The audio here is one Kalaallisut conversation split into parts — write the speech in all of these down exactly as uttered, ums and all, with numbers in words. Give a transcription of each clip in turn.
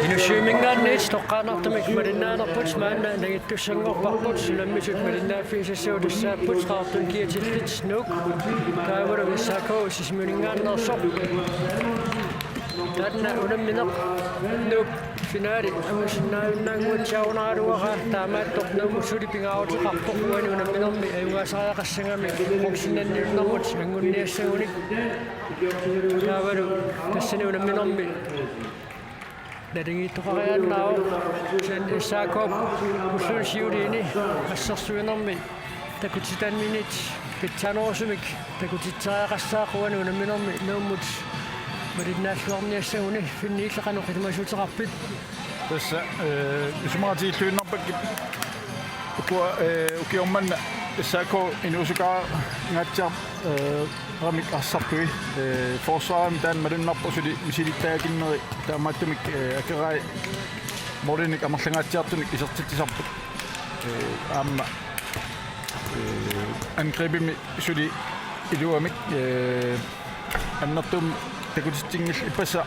Inussivimminngaanniit toqqaannartumik malinnaanerput maanna nangittussanngorparput, unammisut malinnaaffigisassavut tassaapput Qaqortup kiatillit Nuuk taavalu S A K Sisimiuninngaanneersoq. Taanna unammineq Nuup finaali angusinnaajunnaannguatsiarunaraluaraa, taamaattoq Nuummut suli pingaaruteqarpoq uani unamminermi ajugaasariaqassagami qongsinnanniunnermut angunniassagunik. Taavalu tassani unamminermi naligiittoqariaannaavoq, kisianni S A K-p ulluni siuliini assersuinermi takutitaminnit pitsaanerusumik takutitseriaqassaaq uani unamminermi Nuummut malinnaalluarniassaguni. Finni, illit qanoq ilimagineqarpit? Tassa, eh, isumaqatigilluinnarpakkit ukua, eh, ukioq manna S A K inuusukkaangaatsiar-, eh, -ramik arsartui, eh, forsvarimi taanna malunnarpoq suli misilittagakinneri, taamaattumik, eh, akerai målinik amerlangaatsiartunik isertitsisarput. Eh, aamma, eh, angribimi suli iluamik, eh, annertuumik takutitsinngillat. Ippassaq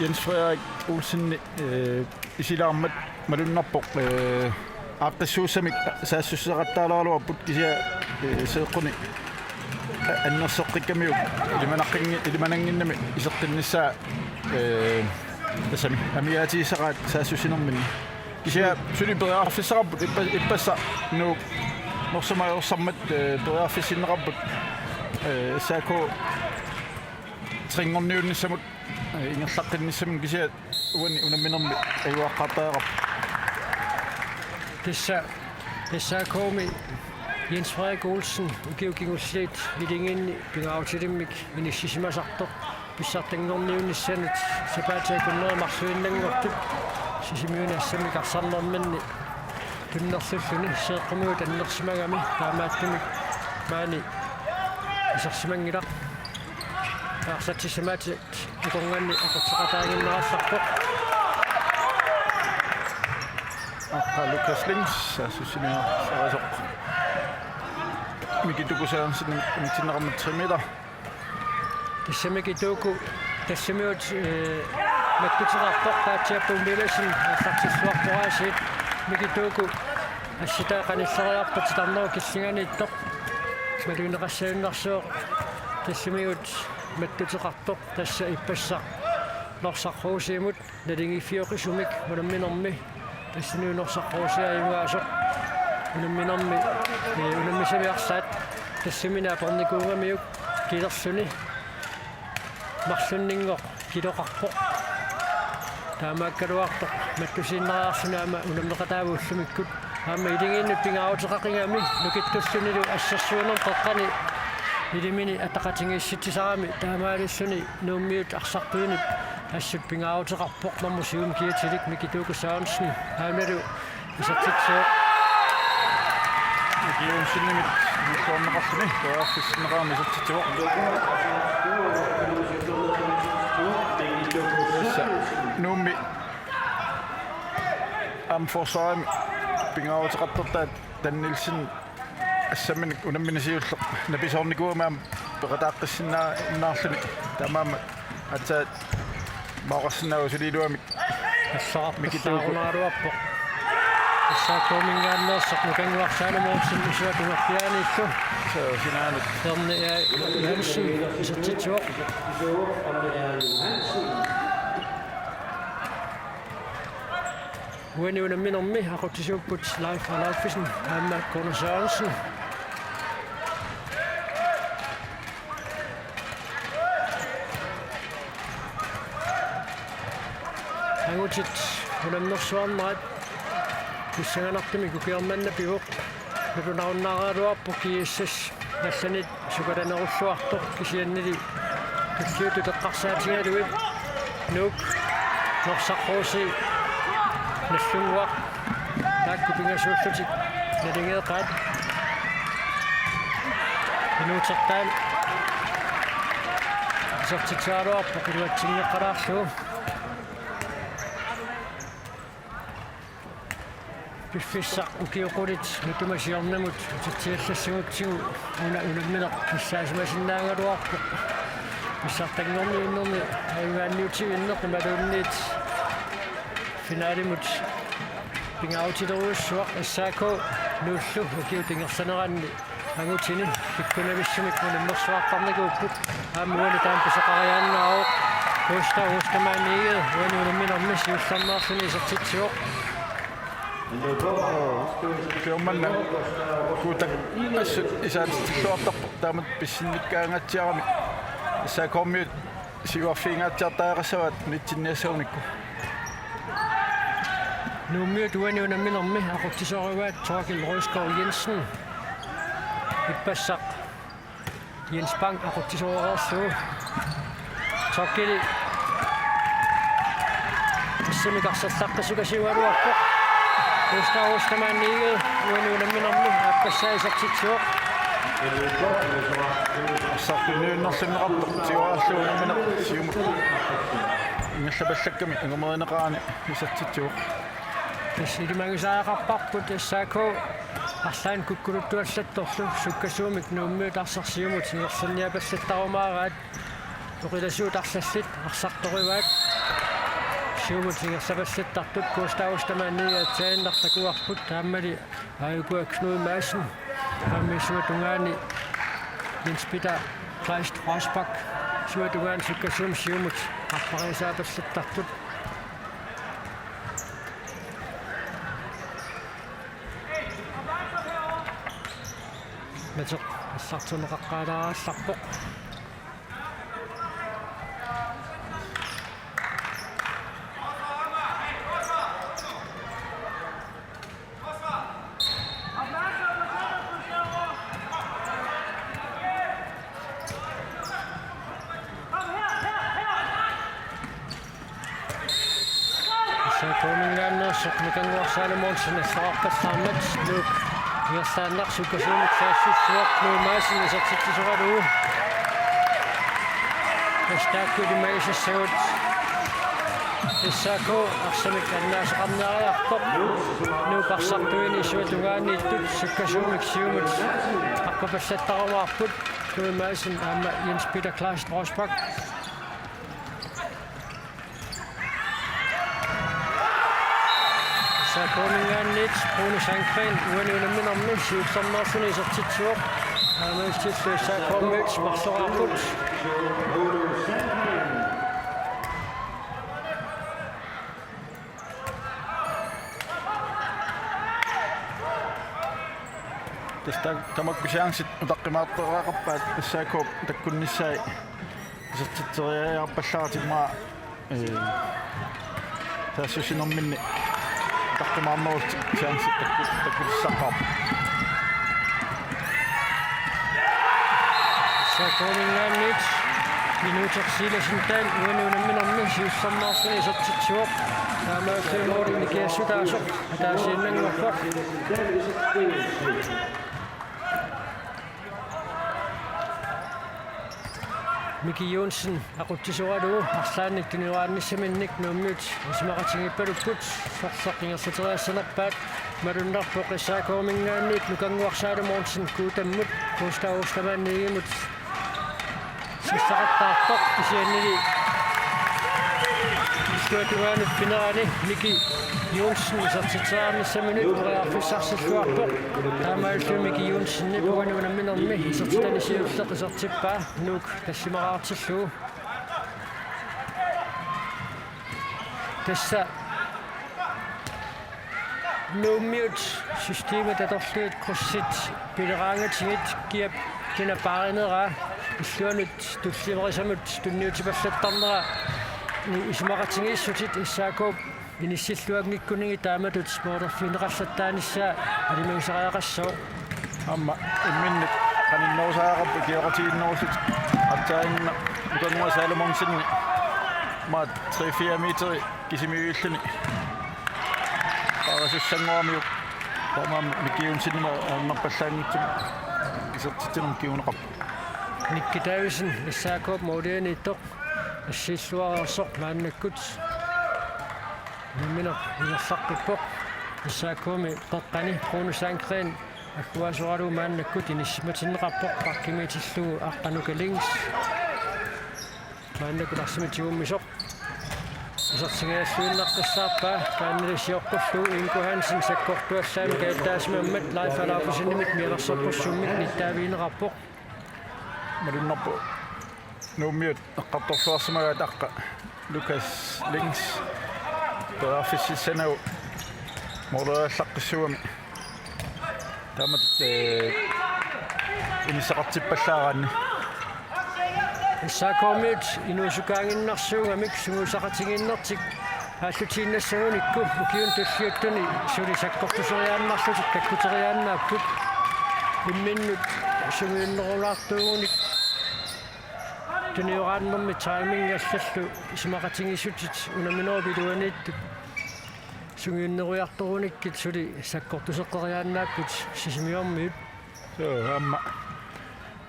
Jens Frederik Olsenip, eh, isilaarmat malunnarpoq, eh, aaqqissuussamik saassussaqattaaleraluarput, kisianni, eh, seeqquni a-, annerseqqikkamiuk ilimanaqqingi-, ilimanannginnami iseqqinnissaa, eh, tassami amigaatigisaqaat saassussinerminni. Kisianni suli periarfissaqarput ippa-, ippassaq Nuuk norsamajorsarmat, eh, periarfissinneqarput, eh, S A K trinngorniunnissamut, eh, ingerlaqqinnissamut, kisianni uani unamminermi ajugaqqaartariaqarpoq. Tassa S A K-mi Jens Frederik Olsen ukiut kingulliit iligiinni pingaarutilimmik inissisimasartoq pissartanngorniunnissanut sapaatip akunneri marluinnanngortut Sisimiuni assammik arsarnerminni tunnerlulluni seeqqumigut annersimagami, taamaattumik maani isersimanngilaq. Aarsartissamaatit akornanni aqutseqataaginnarallarpoq. Aqqa Lukas Lings saassussiniarsarisoq. Miki Tuku Sørensen unitsinneqarmat tre meter. Tassa Miki Tuku, tassamiut, eh, mattuteqarpoq, Paatsiappuun Villadsen aallartilluarpoq aasiit. Miki Tuku assitaa qanilleriarpat titarnerup killinganiittoq malugineqassannarsuaq, tassamiut mattuteqartoq. Tassa ippassaq Norsaq H C-mut naligiiffioqisumik unamminermi, tassani Norsaq H C ajugaasoq unamminermi, eh, unammisami arlaat tassami naapernikungamiuk kilerluni marlunninngooq kiloqarpoq. Taamaakkaluartoq mattusiinnariarluni aamma unammeqataavoq ullumikkut. Aamma iligiinnut pingaaruteqaqigami nukittullunilu assersuinermi qeqqani ilimini ataqatigiissitsisarami, taamaalilluni Nuummiut arsartuinut assut pingaaruteqarpoq nummer syv-mi kiatilik Miki Tuku Sørensen. Aammalu isertitsivoq. Miki Johansenimit nukkuarneqarluni periarfissinneqarami isertitsivoq. Tassa Nuummi aamma forsvarimi pingaaruteqartortaat, Dan Nielsen assamminik unammineq siulleq napisoornikuugami aamma peqataaqqissinnaa-, -nnaarluni, taamaammat aatsaat mauqarsinnaavoq suli iluamik. Miki Tuku. Allaqqissaarunaraluarpoq. S A K-minngaanneersoq Nukannguaq Salomonsen isuata tungerpiaaniillu. Suu, sinaanut. Erni, eh, Johansen isertitsivoq. Uani unamminermi aqutsisuupput Leif Adolfsen aamma Gunnar Sørensen. Angutit unammersuarnerat pissanganartumik ukioq manna pivoq. Nalunarunnaaraluarpoq GSS allanit sukalanerulluartoq, kisiannili tulliuttut eqqarsaatigalugit Nuuk Norsaq H C Nagdlunguaq taakku pingasuullutik naligeeqaat. Inuutertaan isertitsigaluarpoq iluatsinngeqqalaarlugu. Piffissaq ukioq qulit nutuma siornamut utitsiallassagutsigu una unammineq kissaasimasinnaagaluarpoq. Pissartanngorniunnermi ajugaanniutivinneq imaluunniit finalimut pingaarutilerujussuaq. S A K Nuullu ukiut ingerlaneranni angutini pikkunavissumik unammersuartarnikuupput. Aamma uani taama pisoqariaannaavoq. Gustav Ostermann Egede uani unamminermi siullermeerluni isertitsivoq. Siormanna kuutak assut isaatitsilluartarpoq taamatut pissinnikkaangaatsiarami. S A K-miut siuarfiingaatsiartariaqassavaat nitsinniassagunikku. Nuummiut uani unamminermi aqutsisoorivaat Torkild Rødskov Jensen. Ippassaq Jens Bang aqutsisoreerlugu. Torkildi assamik arsartaqqissukasiugaluarpoq. Gustav Ostermann Egede uani unamminermi aappassaa isertitsivoq. Arsaq tunniunnerlunneqartoq tigoriarlugu unammineq siumut ingerlapallakkami angumerineqarani isertitsivoq. Tassa ilimagisariaqarparput S A K arlaannik kukkuluttuallattorlu sukkasuumik Nuummiut arsaq siumut ingerlanniapallattarumaaraat. Oqilasuut arlallit arsartorivaat siumut ingerlapallattartut. Gustav Ostermann Egede aatsaannaq takuarput, taammali aajuku Knud Madsen. Aamma isuata tungaani Jens Peter Kleist Rosbach isuata tungaani sukkasuumik siumut arpariasaapallattartut. Mateq arsartorneqaqqaalaarallarpoq. S A K-minngaanneersoq Nukannguaq Salomonsen arsarpallaarmat Nuuk ingerlaannaq sukkasuumik saassussivoq. Knud Madsen isertitsisoralugu. Tassa taakku ilimagisassagut. S A K arsamik annaasaqarniariartoq. Nuuk arsartuini isuata tungaaniittut sukkasuumik siumut arpapallattarumaarput. Knud Madsen aamma Jens Peter Kleist Rosbach. S A K-minngaanniit Bruno Sandgreen uani unamminermi siullermeerluni isertitsivoq. Aamma illup S A K-miut marloraarput. Tassa tamakku chancit utaqqimaartariaqarpaat S A K takkunnissaat isertitseriarpallaaratik, immaqa, ee, saassussinerminni utaqqimaarnerullutik chancit takku-, takkutissaqarput. S A K-minngaanniit Minuuteq Silasintaan uani unamminermi siullermeerluni isertitsivoq. Taamaasilluni målini kiassutaasoq ataasiinnanngorpoq. Miki Joensen aqutsisoralugu arlaannik tunioraannissaminnik Nuummiut isumaqatigiippalupput. Sorleq ingerlateriassanerpaat malunnarpoq. S A K-minngaanniit Nukannguaq Salomonsen Kuutammut Gustav Ostermann Egemut sassaqattaartoq, kisiannili isuata tungaanut pinerani Miki Joensen isertitseriarnissaminut periarfissarsilluarpoq. Taamaalilluni Miki Joensenip uani unamminermi isertitani siulleq isertippaa Nuuk tallimaraartillugu. Tassa Nuummiut systemet atorlugit krydsit pileraangatigit kiap kina paarineraa illuanut tullerisamut tunniutipallattarnera isumaqatigiissutit S A K-p inissilluanngikkunigit taamatut målerfigineqallattaanissaa ilimagisariaqassaaq. Aamma imminnut qaninnerusariaqarput ikioqatigiinnerullutik, aatsaannguaq Nukannguaq Salomonsenip maat tre-fire meteri kisimiilluni paarisussanngoraarmiuk, taamaammat Miki Joensenimit ajornarpallaanngitsumik isertitsinermut kinguneqarpoq. Nikki Davidsen, S A K-p målimiittoq, assiilluareersoq maannakkut unammineq ingerlaqqippoq. S A K-mi qeqqani Bruno Sandgreen agguaasoralugu maannakkut inissisimatinneqarpoq bakkimiitillugu Aqqanuka Lings. Maannakkut arsamik tigummisoq. Isertitseriarluinnaqqissaarpaa, taanna sioqqullugu Ingo Hansen sakkortuallaamik kajattaasimammat Leif Alaufesenimit mianersorpassummik nittaavigineqarpoq. Malunnarpoq Nuummiut eqqartorluarsimagaat aqqa Lukas Lings periarfississanagu moorleriallaqqissuugami. Taamatut, eh, inissaqartippallaaraanni. S A K-miut inuusukaaginnarsuugamik sungiusaqatigiinnertik aallutiinnassagunikku ukiuni tulliuttuni suli sakkortuseriaannarlutik takkuteriaannaapput. Imminnut sungiunnerulaartuugunik tunioraannermi timing allallu isumaqatigiissutit unamminerup iluaniittut sungiunnerujartorunikkit suli sakkortuseqqeriaannaapput Sisimiormiut. Suu, aamma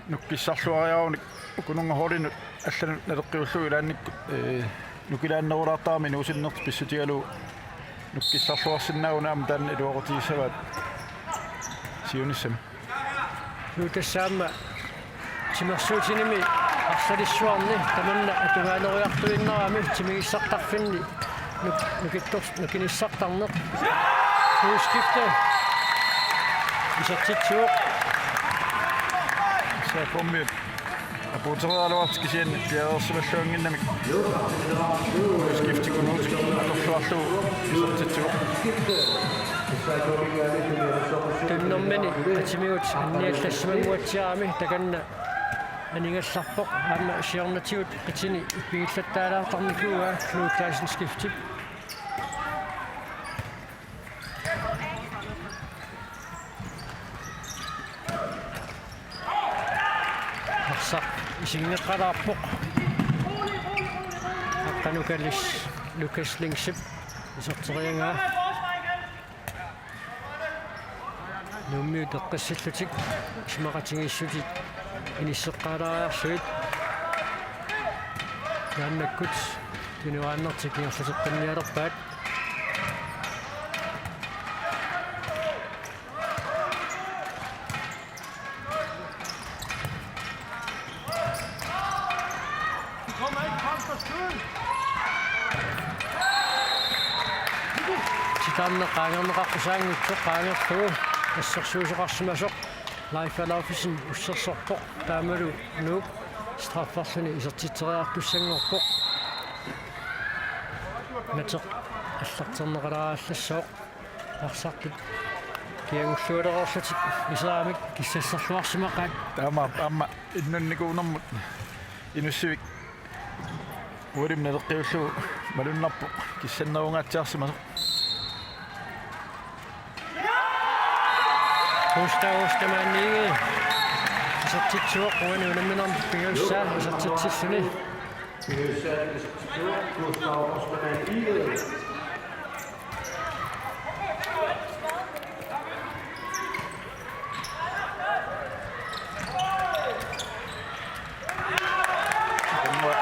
nukkissarluariarunik ukununnga holdinut allanut naleqqiullugu ilaannikkut, eh, nukilaannerulaartarami inuusinnertik pissutigalugu nukkissarluarsinnaaguni aamma taanna iluaqutigissavaat siunissami. Suu, tassa aamma timersuutinimi arsalissuarni tamanna atugaanerujartuinnarami timigissartarfinni nuk-, nukittor-, nukinissartarneq. Udskifte. Isertitsivoq. S A K-miut apuuteriaraluartut kisianni piareersimalluannginnamik udskifte Kunuutik atorluarlugu isertitsivoq. Tunnermini atimigut anniallassimannguatsiarami takanna anigallarpoq, aamma siornatigut qitini ippigillattaalaartarnikuuaa Knud Clausen skiftip. Arsaq isinngeqqalaarpoq. Aqqanukalis Lukas Lingsip iserteriagaa. Nuummiut eqqissillutik isumaqatigiissutit inisseqqaalaariarlugit. Maannakkut tunioraannertik ingerlateqqinnialerpaat. Titarneq qaangerneqaqqusaanngitsoq qaangerlugu assersuisoqarsimasoq Leif Alaufesen ussersorpoq, taamalu Nuuk strafferluni isertitseriartussanngorpoq. Nateq allarterneqalaarallassaaq. Arsartut kiagullualereerlutik iseramik kissasserluarsimaqaat. Taamaappoq aamma innunnikuunermut Inussivik ualimmi naleqqiullugu malunnarpoq kissannerungaatsiarsimasoq. Gustav Ostermann Egede isertitsivoq, uani unamminermi pingajussaa isertitsilluni.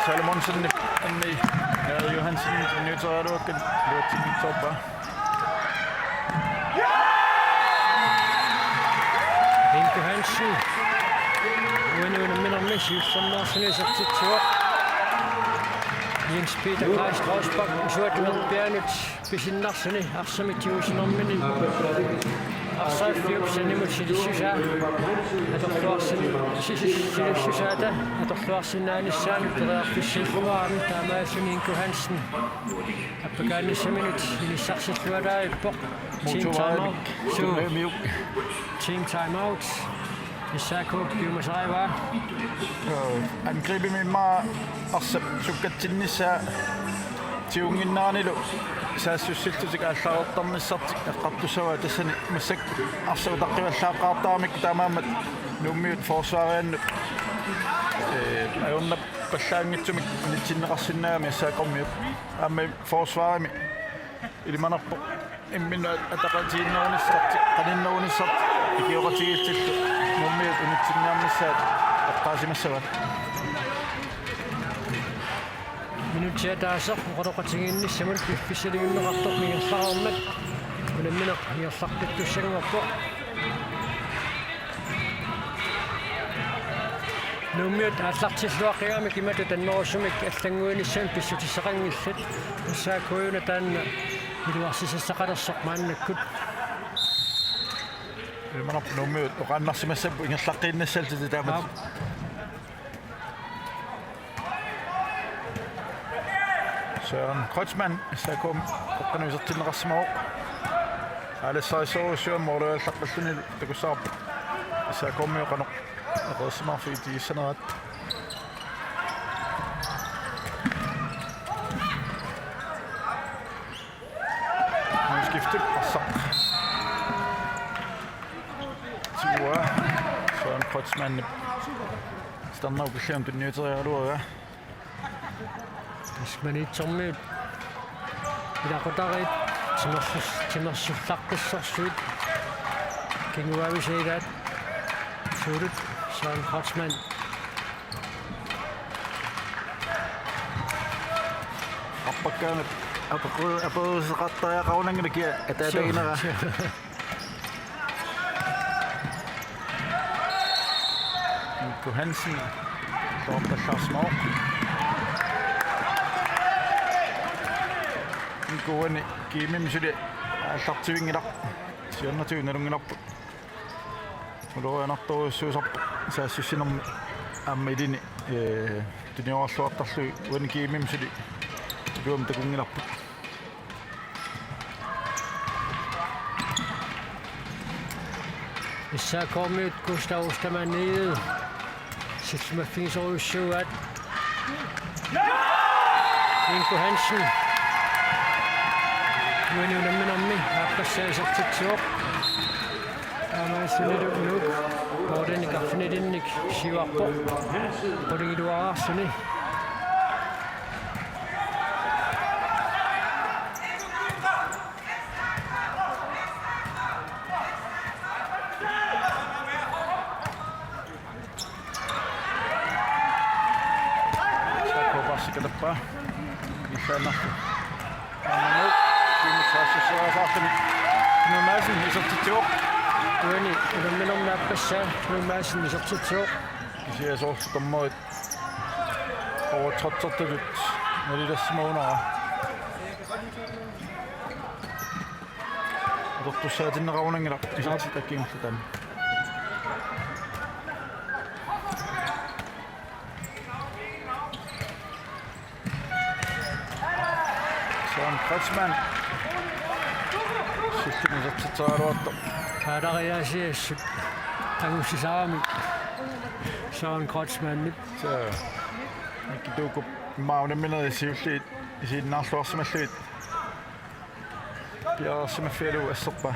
Salomonsen, Anni, Johansen, Nytoraluk, Luatsintorpa. Ingo Hansen. Uani unamminermi siullermeersuni isertitsivoq. Jens Peter Kleist Rosbach, isuata nerpiaanut pisinnarsuni arsamik tigusinermini. Arsaq Fiupsenimut silissusaa. Atorluarsin-, sisi-, silissusaata atorluarsinnaanissaanut periarfissilluarami taamaalilluni Ingo Hansen. Appakaannissaminut inissarsilluataarpoq. Team timeout. Suu. Team timeout. S A K piumasarivaat. Angribimi immaqa arsap sukkatsinnissaa tigunnginneranilu saassussillutik aallareertarnissartik eqqartussavaat, tassani massakkut arsaq utaqqivallaaqqaartaramikku taamaammat Nuummiut forsvariannut, eh, ajornappallaanngitsumik unitsinneqarsinnaagami S A K-miut. Aamma forsvarimi ilimanarpoq imminnut ataqatigiinnerunissartik, qaninnerunissartik ikioqatigiillutillu Nuummiut unitsinniarnissaat eqqaasimassavaat. Minutsit ataaseq oqaloqatigiinnissamut piffissaliunneqartoq ingerlareermat unammineq ingerlaqqittussanngorpoq. Nuummiut aallartilluaqqigamik imatut annerusumik allannguinissamik pissutissaqanngillat. S A K-una taanna iluarsisassaqalersoq maannakkut. Imanarpoq Nuummiut oqaannarsimassapput ingerlaqqiinnassallutik taamatut. Aap. Søren Kreutzmann, S A K-mi qeqqanut isertinneqarsimavoq. Aallassarissorujussuarmik måliuallaqqilluni takussavarput. S A K-mi qanoq eqeersimaarfik itigissanerat. Målskifte arsaq. Tiguaa Søren Kreutzmannip Stanley Kyllian tunniuteriaraluaraa. Tassa Maniitsormiut ilaqutariit timersus-, timersullaqqissorsuit kinguaavisa ilaat suulut Søren Kreutzmann. Arpakkaangat apequ-, aperuseqartariaqarunanngilaq kia ataataginera. Sure, sure. Mikko Hansen toorpallaarsimavoq. Mikko uani kiimimi suli aallartivinngilaq. Siornatigut nalunngilarput. Ulorianartorujussuusarpoq saassussinermi aamma ilini, ee, tuniorarluartarlugit uani kiimimi suli iluamik takunngilarput. S A K-miut Gustav Ostermann Egede sillimaffigisorujussuugaat. Inko Hansen. Uani unamminermi aappassaa isertitsivoq. Taamaasillunilu Nuuk målinik arfinilinnik siuarpoq. Qulingiluaraarsuni. S A K-p arsik atappaa. Illuatungaani. Aamma Nuuk, kiimik saassusseriasaarluni. Knud Madsen isertitsivoq. Uani unamminermi aappassaa Knud Madsen isertitsivoq. Kisianni soorlu dommerit overtrættertutut nalilersimagunarput. Atortussaatinneqarunanngilaq isertitat kingullermi. Søren Kreutzmann. Sillimut isertitseraluartoq. Aalariaasiassut angusisaramik Søren Kreutzmannip. Suu. Mikki Tuukup immaqa unamminerit siulliit isiginnaarluarsimallugit piareersimaffigalugu asserpaa.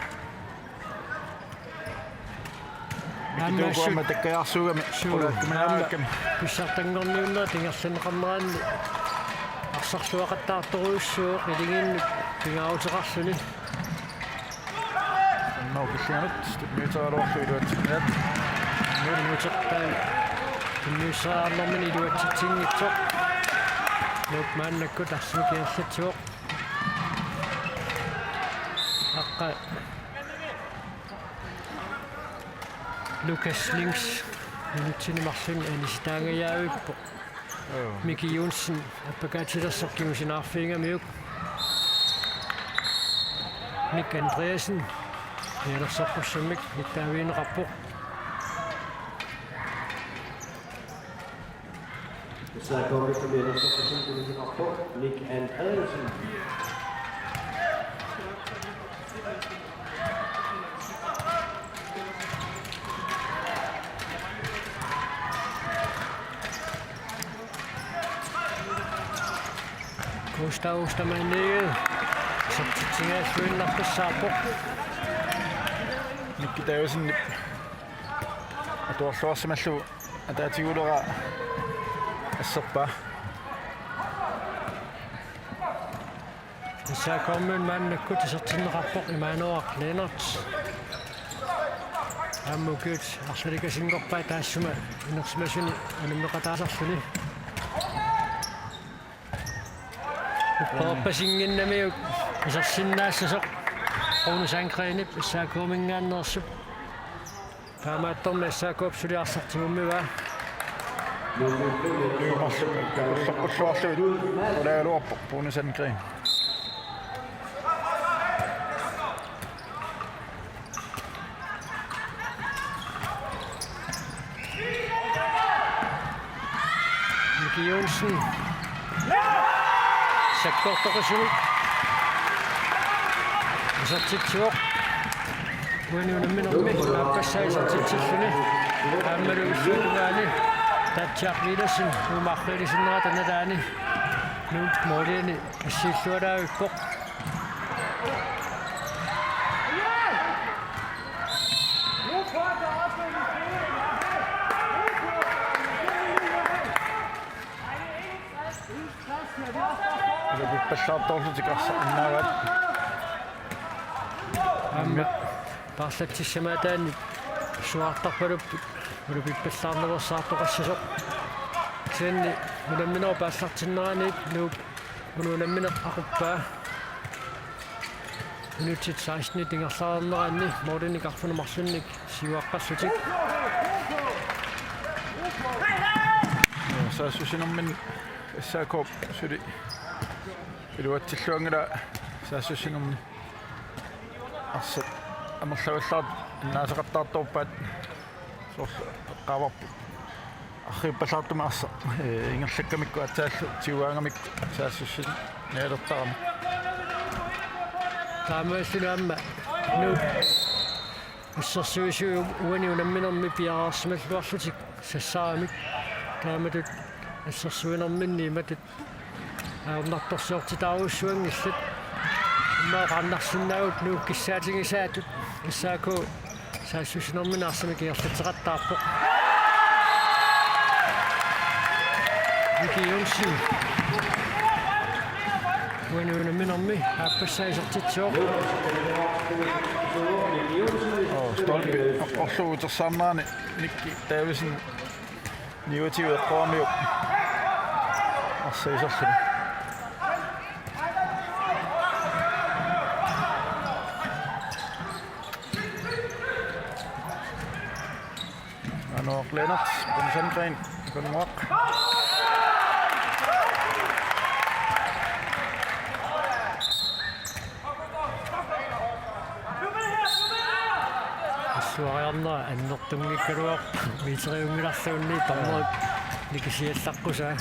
Mikki Tuuku aamma takkajaarsuugami. Suu. Qulaakkuminaarakkami. Pissartanngorniunnerit ingerlanneqarneranni arsarluaqattaartorujussuuvoq iligiinnut pingaaruteqarluni. Aamma Kyllianut tunniuteriaraluarlugu iluatsinniat. Nuuk nuutertaan tunniusseriarnermini iluatsitsinngitsoq. Nuuk maannakkut arsamik ingerlatsivoq. Aqqa Lukas Lings minutsini marlunni anisitaangajavippoq. Joo. Miki Johnsen appakaatilersoq kingusinaarfigigamiuk. Nick Andreasen nialersorpassuarnik nittaavigineqarpoq. Tassa K K-miut nialersorpassuarnik kingusinaarpoq Nick Andreasen. Gustav Ostermann Egede. Isertitsinngilluinnartussaavoq. Mikki Davidsen atuarluarsimallugu ataatigulera asserpaa. S A K-miut maannakkut isertinneqarpoq Immanuaq Lennert. Aamma ukiut arlalikasinngorpai taassuma inersimasuni unammeqataasarluni. Upperpasinnginnamiuk isersinnaassasoq Rune Sandgrenip S A K-minngaanneersoq. Taamaattorli S A K-p suli arsaq tigummivaa. Marluk, marluk ulluarluit qulaagaluarpoq, Bonusangreen. Miki Johnsen. Sakkortoqisumik. Isertitsivoq. Uani unamminermi aappassaa isertitsilluni. Aammalu illuatungaani Tatjak Villadsen uumaarriilisinnerata nalaani Nuuk måliani assiillualaavippoq. Ulapippallaartoorlutik arsaq innaavaat. Aamma paarlatsissamaataanni suaartarpalupput ulapippallaarnersaartoqassasoq. Kisianni unamminerup aallartinneraniit Nuuk unammineq aquppaa. Minutsit seksten ingerlareerneranni målinik arfineq-marlunnik siuaqqallutik. Saassussinerminni S A K-p suli iluatsilluanngilaa, saassussinermi arsaq amerlavallaartut annaasaqattaartorpaat. Soorlu eqqaavarput arriippallaartumik arsaq, ee, ingerlakkamikku aatsaallu tiguaagamikku saassussineq naalertarami. Taamaasilluni aamma Nuuk assersuisui uani unamminermi piareersimalluarlutik sassaramik. Taamatut assersuinerminni imatut ajornartorsiortitaarujussuanngillat. Immaqa oqarnarsinnaavugut Nuuk kissaatigisaatut S A K saassussinerminni arsamik ingerlatseqattaarpoq. Miki Johnsen. Uani unamminermi aappassaa isertitsivoq. Oo, stolpi eqqorlugu utersaarnerani Miki Davidsen. Niuatigut eqqoramiuk arsaq iserluni. Anuaq Lennert, Bonusangreen, Anuaq. Illuariarnera annertunngikkaluarpoq, meteriunngilarluunniit dommerit nikisiallaqqusaa.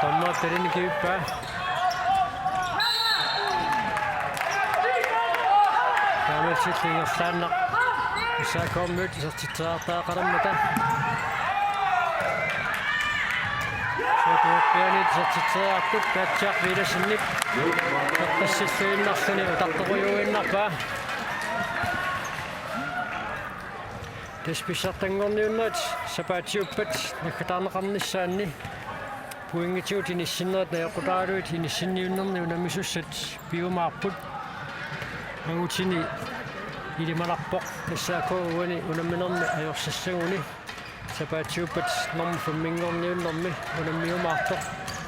Dommerit talini kivippaa. Taamaasilluni ingerlaannaq S A K-miut isertitseriartariaqalermata. Suut Nuukkianiit isertitseriartut Tatjak Villadsenip eqqissilluinnarluni utartorujuinnarpaa. Tassa pissartanngorniunnerit sapaatiuppat naggataarneqarnissaanni pointitsigut inissinnerit najoqqutaraluit inissinniunnerni unammisussat piumaarput. Angutini ilimanarpoq S A K uani unamminermi ajorsassaguni. Sapaatiuppat nummer femminngorniunnermi unammiumaartoq.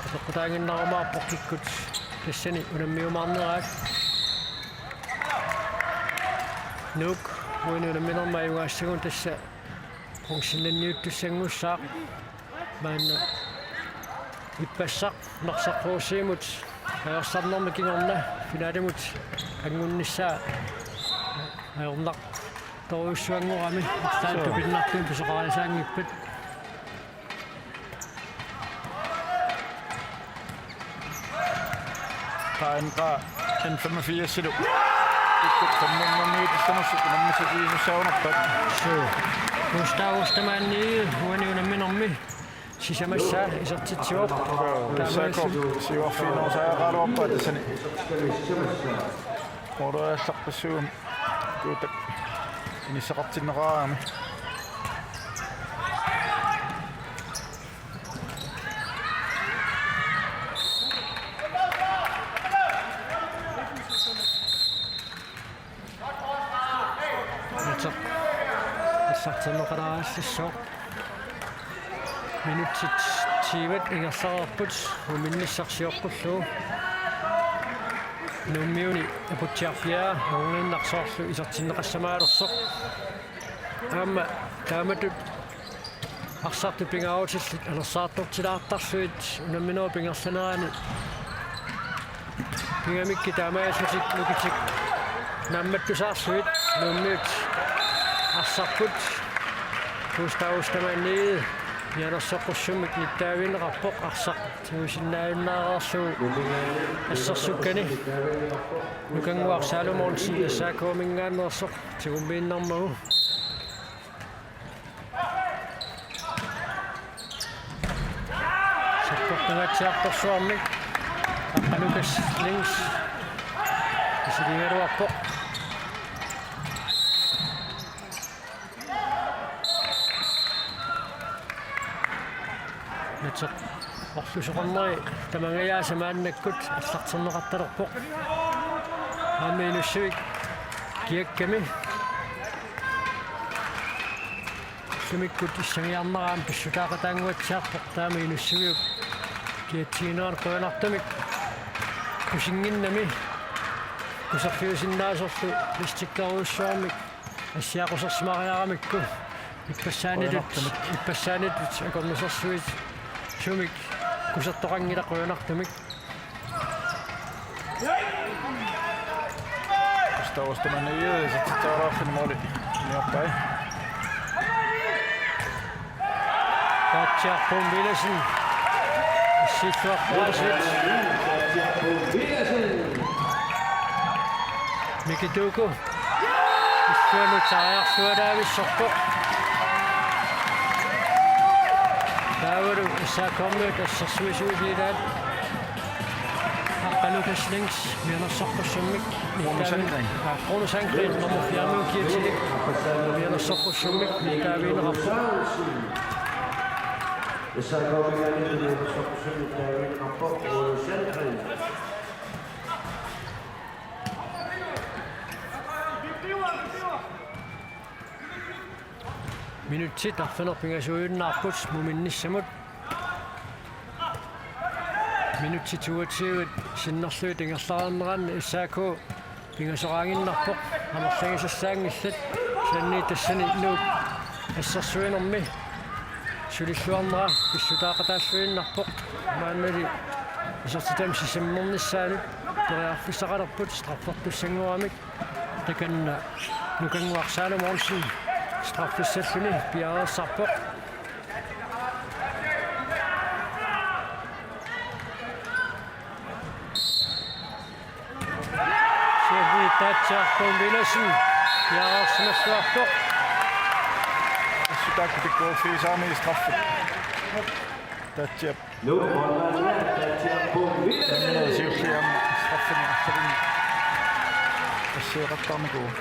Apeqqutaaginnarumaarpoq kikkut tassani unammiumaarneraat. Nuuk uani unamminermi ajugaassaguni tassa bronzeniunniuttussanngussaaq. Maanna ippassaq Narsaq Rossimut ajorsarnermi kingorna finalimut angunnissaa ajornartorujussuanngorami arlaat tupinnartumik pisoqariasaanngippat. Taanna N femogfirsilu. Ikkut femogfyrsilu unammisut iisussaagunarpat. Suu. Gustav Ostermann uani unamminermi sisamassaa isertitsivoq. Taamaasilluni S A K siuarfiginerusariaqaraluarpaa tassani. Ordeallarpassuum kuutak inissaqartinneqarami. Uteq allartinneqalaarallassaaq. Minutsit tyvet ingerlareerput uminnissaq sioqqullugu. Nuummiuni aputsiarpiaa anguniinnaq soorlu isertinneqassamaalersoq. Aamma taamatut arsartut pingaarutillit anersaartortilaartarlugit unamminerup ingerlanerani pigamikkit taamaallutik nukitik naammattusaarlugit Nuummiut arsarput Gustav Ostermann Egede mianersoqqussummik nittaavigineqarpoq arsaq tigusinnaajunnaareerlugu assersukkani. Nukannguaq Salomonsen S A K-minngaanneersoq tigummiinnarmagu. Sakkortungaatsiartorsuarmik Aqqa Lukas Lings isiligaluarpoq. Matseq orlusoqarneri tamangajaasa maannakkut allarterneqartalerpoq. Aamma Inussivik kiakkami ullumikkut issangiarnera aamma pissutaaqataannguatsiarpoq, taama Inussiviup kiatsiginerani qujanartumik kusinnginnami kuserfiusinnaasorlu plastikkerujussuarmik assiaqusersimariaramikku. Ippassaanitut, qujanartumik. Ippassaanitut akornusersuit sumik kusertoqanngilaq, qujanartumik. Gustav Ostermann Egede isertitseriarluni måli niorpai. Taatsiaq Poul Villadsen. Issiilluarpaa sut. Miki Tuuku. Illuanut saajarsualaavissorpoq. Taavalu S A K-miut assersuisuusilaat. Aqqa Lukas Lings mianersoqqussummik. Rune Sandgreen. Aa, Rune Sandgreen, nummer fire-miut kiatsilik. Mianersoqqussummik nittaavigineqarpoq. Minutsit arfineq-pingasuujunnaarput muminnissamut. Minutsit toogtyve sinnerlugit ingerlareernerani S A K pingasoqaaginnarpoq, amerlagisassaanngillat. Kisianni tassani Nuuk assersuinermi sulilluarnera pissutaaqataalluinnarpoq. Maannali isertitami sisammernissaanut periarfissaqalerput straffertussanngoramik. Takanna Nukannguaq Salomonsen straffissalluni piareersarpoq. Siorni Taatsiaq Poul Villadsen piareersimalluarpoq. Assut taakku pikkoriffigisaramigit straffit. Taatsiap. Siulliam straffini arsalini asseeqattaarnikuuvoq.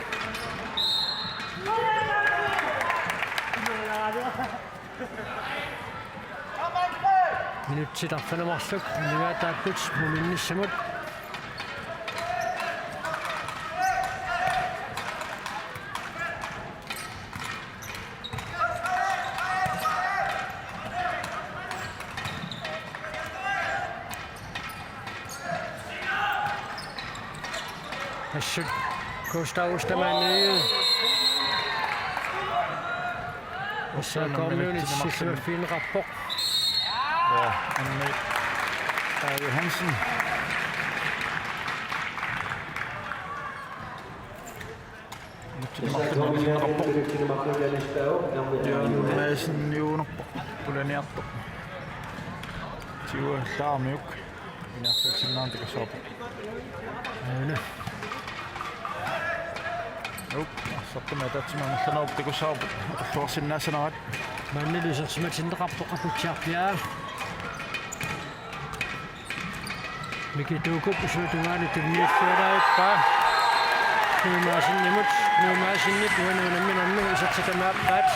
Minutsit arfineq-marluk, unningaattaakkut muminnissamut. Assut Gustav Ostermann Egede. Ostermann kommunit Egede. Sillimaffigineqarpoq. Ja, Anne Aage Hansen. Jørgen Madsen niunerpoq pulaniartoq. Tiua Laarmiuk. Inersuutinnaani takussavarput. Aana. Up, arsartumik ataatsimik amerlanerup takussavarput. Atorluarsinnaassanerat. Maannalu isersimatinneqarpoq aputsiarpiaa. Miki Tuukup isuata tungaanut tunniulluarpaa. Nuumaasinimut, Nuumaasinip uani unamminermi isertitamaappaat.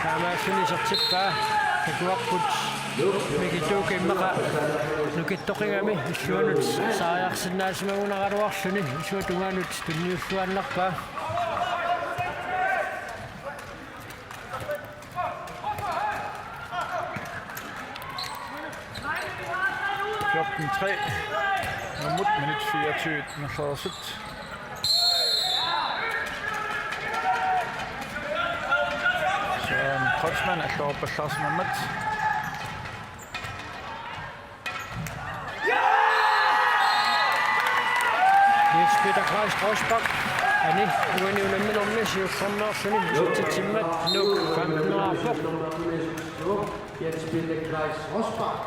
Taamaalluni isertippaa. Takuarput Miki Tuuku immaqa nukittoqigami illuanut saajarsinnaasimagunaraluarluni isuata tungaanut tunniulluarpaa. Fjorten tre. Nummut minut fireogtyve ingerlareersut. Søren Kreutzmann alluarpallaarsimammat. Niels Peter Kleist Rosbach. Ani, uani unamminermi siullernaarluni isertitsimmat Nuuk femten-erpoq. Jens Peter Kleist Rosbach.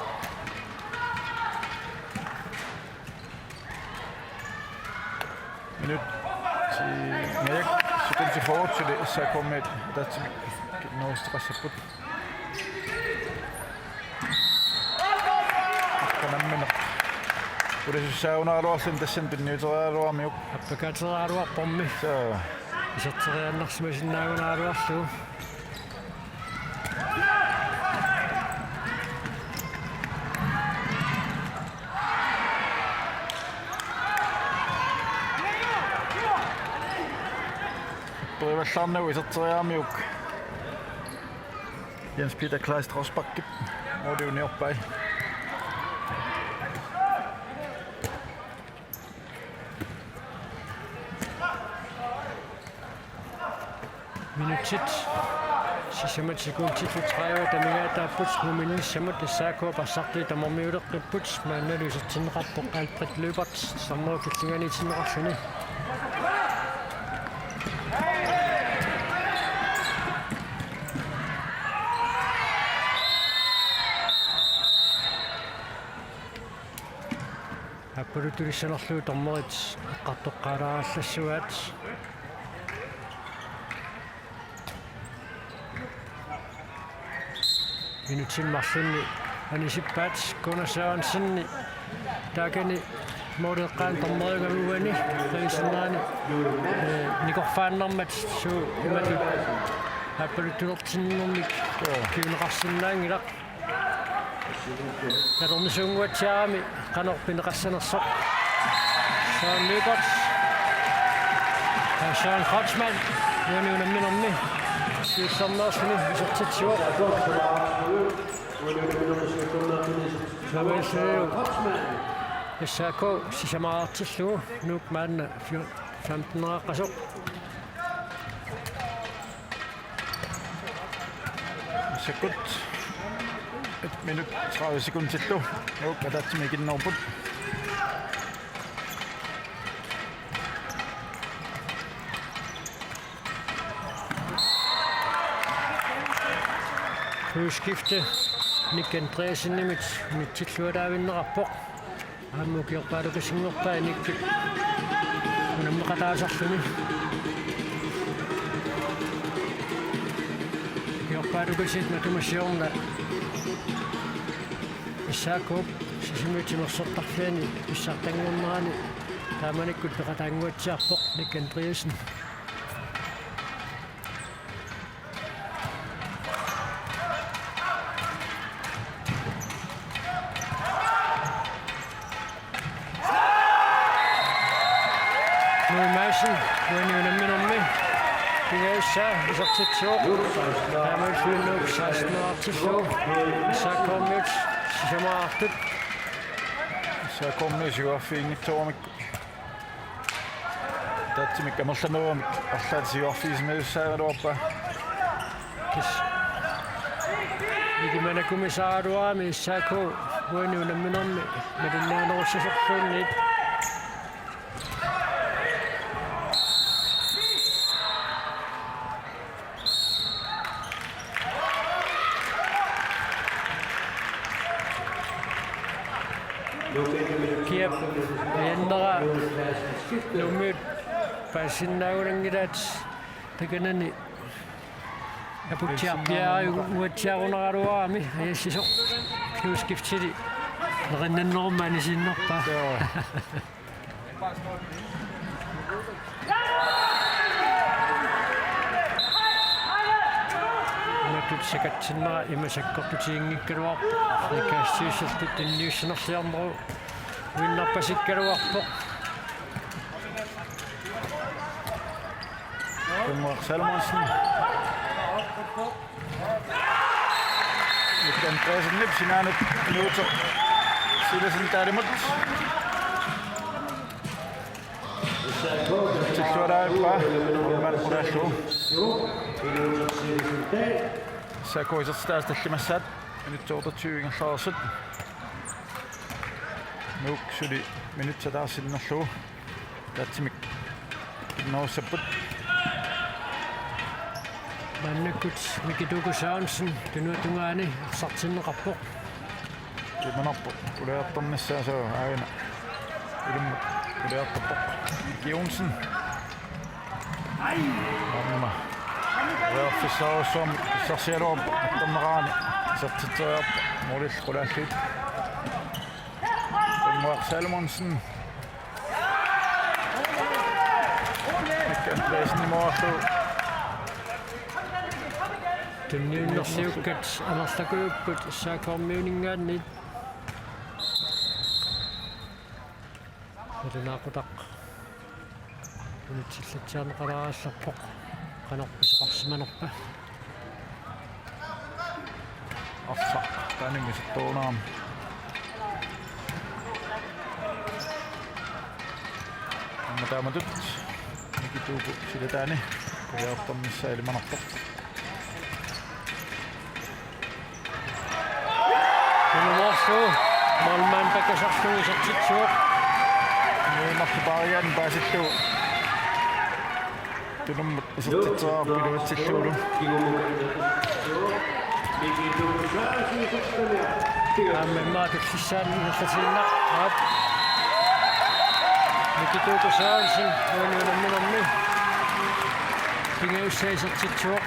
Minut ti, nej, sekund til forward, så det er S A K med, der til, nu er stress på. Kanammineq. Purisussaanngikkaluarluni tassani tunniuteriaraluarmiuk. Appakaateriaraluarpormi. Så. Iserteriaannarsimasinnaanngikkaluarlugu. Perivallarnagu iserteriaramiuk. Jens Peter Kleist Rosbachip måli uniorpai. Minutsit sisamat sekundit tredive amigaataapput muminnissamut, S A K-p arsartui tamarmiuleqqipput, maannalu isertinneqarpoq Alfred Løbert, sarneru killinganiitinneqarluni. Aappaluttulissanerlugu dommerit eqqartoqqaalaarallassuaat. Minutsit marlunni anisippaat, Gunnar Sørensen taakani måleeqqaani dommeriugami uani, taaksinnaani, eh, nikorfaannarmat suut imatut aappaluttulertinnermik kinguneqarsinnaanngilaq. Nalornisuunnguatsiarami qanoq pineqassanersoq. Søren Løbert. Ja, Søren Kreutzmann. Uani unamminermi siullernaarluni isertitsivoq. Taamaasilluni S A K sisamaqartillugu, Nuuk maanna fjo-, femten-eqqasoq. Sekund. Et minut tredive sekundillu. Nuuk ataatsimik ikinnerput. Udskifte. Nick Andreassenimit unitsillualaavinneqarpoq. Aamma ukiorpaalukasinngorpai Nickip unammeqataasarluni. Ukiorpaalukasit matuma siorna S A K-p Sisimiut timersortarfiani pissartanngornerani taamanikkut peqataannguatsiarpoq Nick Andreassen. Louis Madsen, uani unamminermi. Pingajussaq isertitsivoq. Taamaasilluni Nuuk seksten-ertillugu. S A K-miut sisamaqartut. S A K-miut siuarfiginngitsooramikkit. Ataatsimik amerlanerugamik arlaat siuarfigisimajussaagaluarpaa. Kis. Ilimanarpoq S A K-miut S A K uani unamminermi malinnaanerussasorluunniit. Kiap ajannera Nuummiut paasisinnaanngillat takanani aputsiarpiarujuutsiarunaraluarami ajassisoq. Udskiftili nerinnannerummat anisiinnarpaa. Imatut sakatsinnera ima sakkortutiginngikkaluarpoq. Nikasiusiltut tunniussanerliarnerup uinnarpasikkaluarpoq. Gunnar Salomonsen. Mikkel Andreassenip sinaanut nuuteq silasintaanimut. Tilluaraappaa, målmand qulaallugu. S A K isertitaasa tallimassaat, minutsit otteogtyve ingerlareersut. Nuuk suli minutsit ataasiinnarlugu ataatsimik innerussapput. Maannakkut Miki Tuuku Sørensen tunuatungaani arsartinneqarpoq. Imanarpoq, quliartornissaa, suu, aajuna. Ilimmut quliartorpoq. Miki Johnsen. Aamma. Quliarfissaarujussuarmik pissarsigaluarpoq, attorneqarani isertitseriarpoq, målillu qulaallugit. Unguaq Salomonsen. Mikkel Andreasen imorarlu. Tunniunnersiukkat amerlakujukkut S A K-miuninngaanniit. Nalunaaqutaq unitsillatsiarneqalaarallarpoq. Qanoq pisoqarsimanerpa? Arsaq taanna isertorunaam. Aamma taamatut Miki Tuuku silataani quliartornissaa ilimanarpoq. Ilumoorlugu målmand pakasarlugu isertitsivoq. Nuimarlu paarigaanni paasillugu. Tunummut isertitseriarpoq iluatsillugulu. Aamma immaqa tullissaani ingerlatiinnaq. Aap. Miki Tuuku Sørensen, uani unamminermi. Pingajussaa isertitsivoq.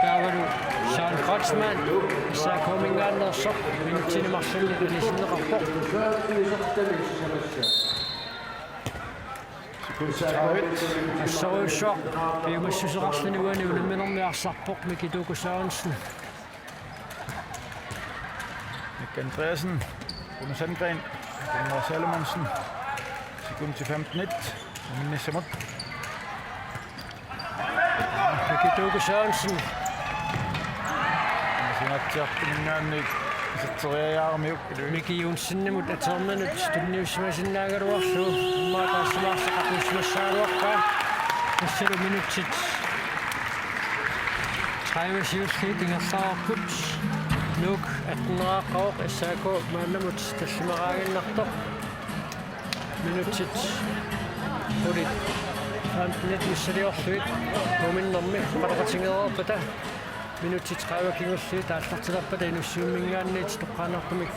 Taavalu Søren Kreutzmann, S A K-minngaanneersoq, minutsini marlunni anisinneqarpoq. Assorujussuaq piumassuseqarluni uani unamminermi arsarpoq Miki Tuuku Sørensen. Mikkel Andreasen, Rune Sandgren, Rune Salomonsen. Sekundi femten et. Minnissamut. Miki Tuuku Sørensen. Sinatsiartuminngaanniit iserteriajaaramiuk. Miki Johnsenimut atornermut tunniussimasinnaagaluarlugu. Immaqa taassuma arsaq apuussimassagaluarpaa. Tassalu minutsit tredive siulliit ingerlareerput. Nuuk atteneraqqavoq, S A K maannamut tallimaqaaginnartoq. Minutsit qulit femten et missiliorlugit muminnermi oqaloqatigereerpata. Minutsit tredive kingulliit aallartilerpata Inussivimminngaanniit toqqaannartumik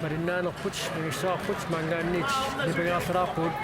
malinnaanerput, angissuarput, maanngaanniit nipangerlaarpugut.